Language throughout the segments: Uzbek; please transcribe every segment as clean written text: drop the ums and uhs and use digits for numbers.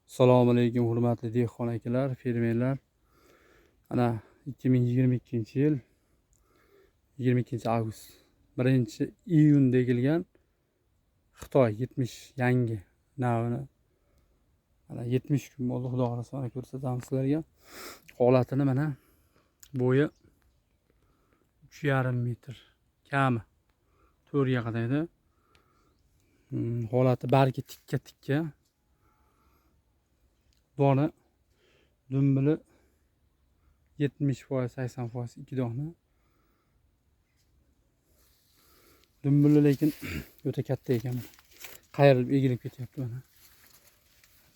Assalomu alaykum hurmatli dehqon akalar, fermerlar. Ana 2022-yil 22 avgust 1 iyunda ekilgan Xitoy 70 yangi navini mana 70 kun bo'ldi, xudo xohlasa mana ko'rsatamiz sizlarga. Holatini mana bo'yi 3,5 metr kami 4 ga qadaydi. Holati bargi tikka-tikka. Dona dumbili 70%, 80% ikki dona. Dumbili lekin o'ta katta ekan. Qayrilib egilib ketyapti mana.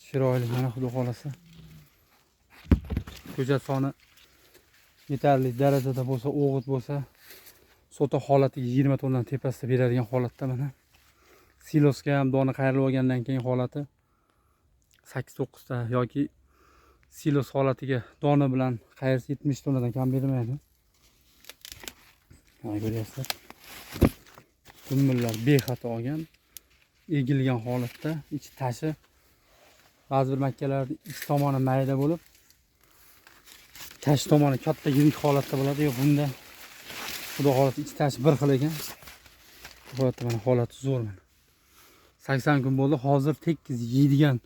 Chiroyli mana, xudo xolasa. Ko'chat soni yetarli darajada bo'lsa, o'g'it bo'lsa, sota holatiga 20 tonnadan tepasida beradigan holatda mana. Silosga ham dona qayrilib olgandan keyin holati 8-9 ta yoki silos holatiga dona bilan qayirsa 70 tonnadan kam bermaydi. Mana ko'ryapsizlar. Dumbillar bexato olgan, egilgan holatda, ichi tashi ba'zi bir makkalarda ich tomoni mayda bo'lib, tash tomoni katta yirik holatda bo'ladi. Yo'q, bunda xudo xohlasa ichi tashi bir xil ekan. Holatda mana holati zo'r mana. 80 kun bo'ldi, hozir tekis yeydigan,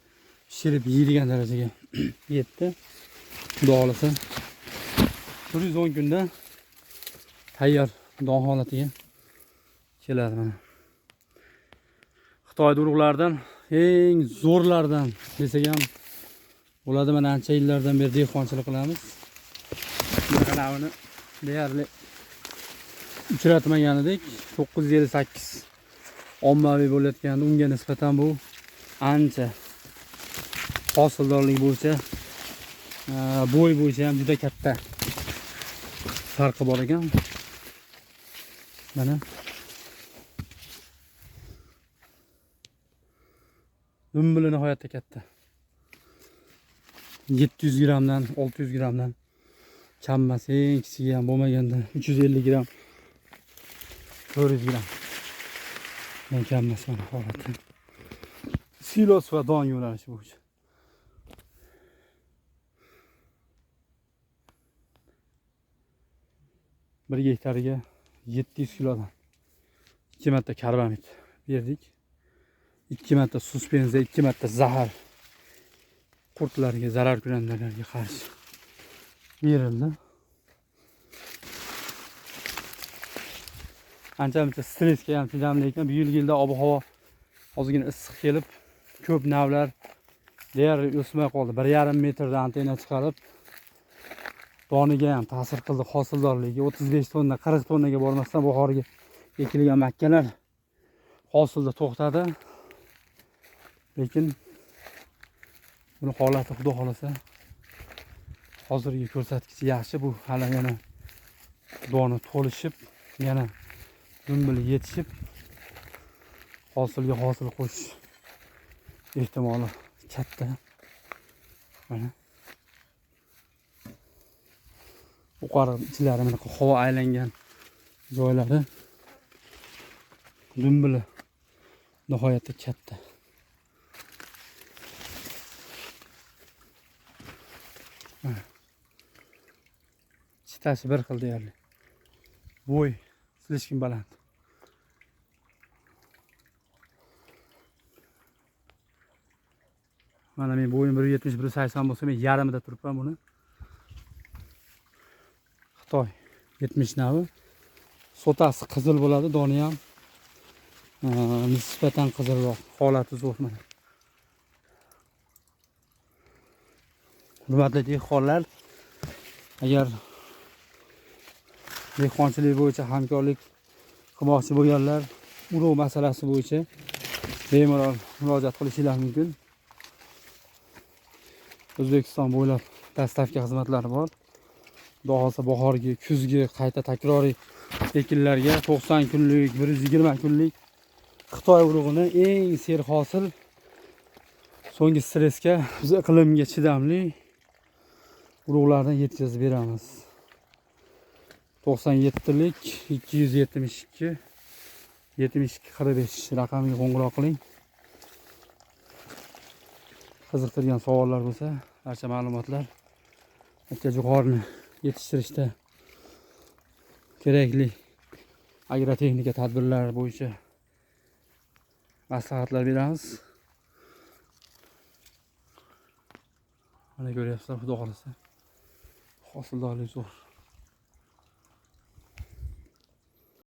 pishirib yeydigan darajaga yetdi. Xudo xohlasa 110 kunda tayyor don holatiga keladi mana. Xitoy urug'laridan eng zo'rlardan desak ham bo'ladi. Mana ancha yillardan beri dehqonchilik qilamiz. Bunaqa navini deyarli uchratmagan edik. 958 ommaviy bo'layotganda unga nisbatan bu ancha hosildorlik bo'yicha, bo'y bo'yicha ham juda katta farqi bor ekan. Mana dumbili nihoyatda katta. 700 grammdan 600 grammdan kam emas, eng kichigi ham bo'lmaganda 350 gram, 400 gram kam emas mana holati. Silos va don yo'nalishi bo'yicha. Bir gektariga 700 kilodan 2 marta karbamid berdik. 2 marta suspenza, 2 marta zahar qurtlarga, zarar ko'ranlarga qarshi berildi. Ancha-muncha stressga ham chidamli ekan. Bu yilda ob-havo ozgina issiq kelib, ko'p navlar deyarli o'smay qoldi. 1,5 metrda antenna chiqarib doniga ham ta'sir qildi, hosildorligi 35 tonna, 40 tonnaga bormasdan bahorga ekilgan makkalar hosilda to'xtadi. Lekin buni holati xudo xolasa hozirgi ko'rsatkichi yaxshi. Bu hali yana doni to'lishib, yana dumbili yetishib, hosilga hosil qo'shish ehtimoli katta. Mana yuqori ichlari mana havo aylangan joylari dumbili nihoyatda katta. Chitasi bir xil deyarli. Bo'y slishkim baland. Mana men bo'yim 1.70, 1.80 bo'lsa, men yarmida turibman buni. Xitoy 70 navi. Sotasi qizil bo'ladi, doni ham nisbatan qizilroq. Holati zo'r mana. Hurmatli dehqonlar, agar dehqonchilik bo'yicha hamkorlik qilmoqchi bo'lganlar urug' masalasi bo'yicha bemalol murojaat qilishingiz mumkin. O'zbekiston bo'ylab dastavka xizmatlari bor. Xudo xohlasa bahorgi, kuzgi qayta takroriy ekinlarga 90 kunlik, 120 kunlik Xitoy urug'ini eng serhosil, so'nggi stressga, biz iqlimga chidamli urug'lardan yetkazib beramiz. 97lik 272 72 45 raqamiga qo'ng'iroq qiling. Qiziqtirgan savollar bo'lsa, barcha ma'lumotlar makkajo'xorini yetishtirishda kerakli agrotexnika tadbirlari bo'yicha maslahatlar beramiz. Mana ko'ryapsizlar, xudo xohlasa hosildorlik zo'r.